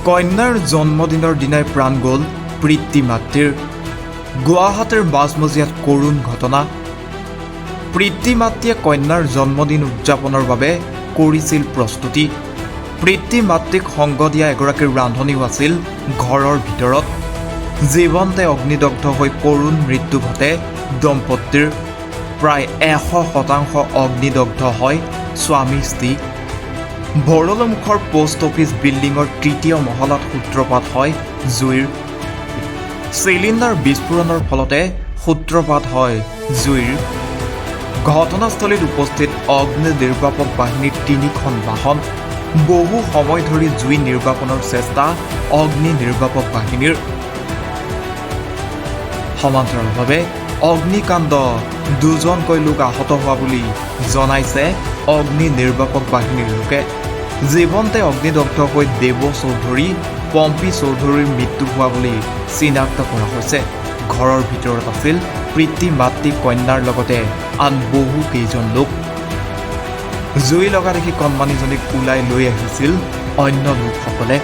কন্যাৰ জন্মদিনৰ দিনাই প্ৰাণ গ'ল পিতৃ মাতৃৰ। গুৱাহাটীৰ মাজমজিয়াত কৰুণ ঘটনা। পিতৃ মাতৃয়ে কন্যাৰ জন্মদিন উদযাপনৰ বাবে কৰিছিল প্ৰস্তুতি। পিতৃ মাতৃক সংগ দিয়া এগৰাকী ৰান্ধনীও আছিল ঘৰৰ ভিতৰত। জীৱন্তে অগ্নিদগ্ধ হৈ কৰুণ মৃত্যু ঘটে দম্পতীৰ। প্ৰায় 100% অগ্নিদগ্ধ হয় স্বামী স্ত্ৰী। ভৰলুমুখৰ পোষ্ট অফিচ বিল্ডিঙৰ তৃতীয় মহলাত সূত্ৰপাত হয় জুইৰ। চিলিণ্ডাৰ বিস্ফোৰণৰ ফলতে সূত্ৰপাত হয় জুইৰ। ঘটনাস্থলীত উপস্থিত অগ্নি নিৰ্বাপক বাহিনীৰ তিনিখন বাহন। বহু সময় ধৰি জুই নিৰ্বাপনৰ চেষ্টা অগ্নি নিৰ্বাপক বাহিনীৰ। সমান্তৰালভাৱে অগ্নিকাণ্ড দুজনকৈ লোক আহত হোৱা বুলি জনাইছে অগ্নি নিৰ্বাপক বাহিনীৰ লোকে। জীৱন্তে অগ্নিদগ্ধ হৈ দেৱ চৌধুৰী, পম্পী চৌধুৰীৰ মৃত্যু হোৱা বুলি চিনাক্ত কৰা হৈছে। ঘৰৰ ভিতৰত আছিল পিতৃ মাতৃ, কন্যাৰ লগতে আন বহু কেইজন লোক। জুই লগা দেখি কণমানিজনীক ওলাই লৈ আহিছিল অন্য লোকসকলে।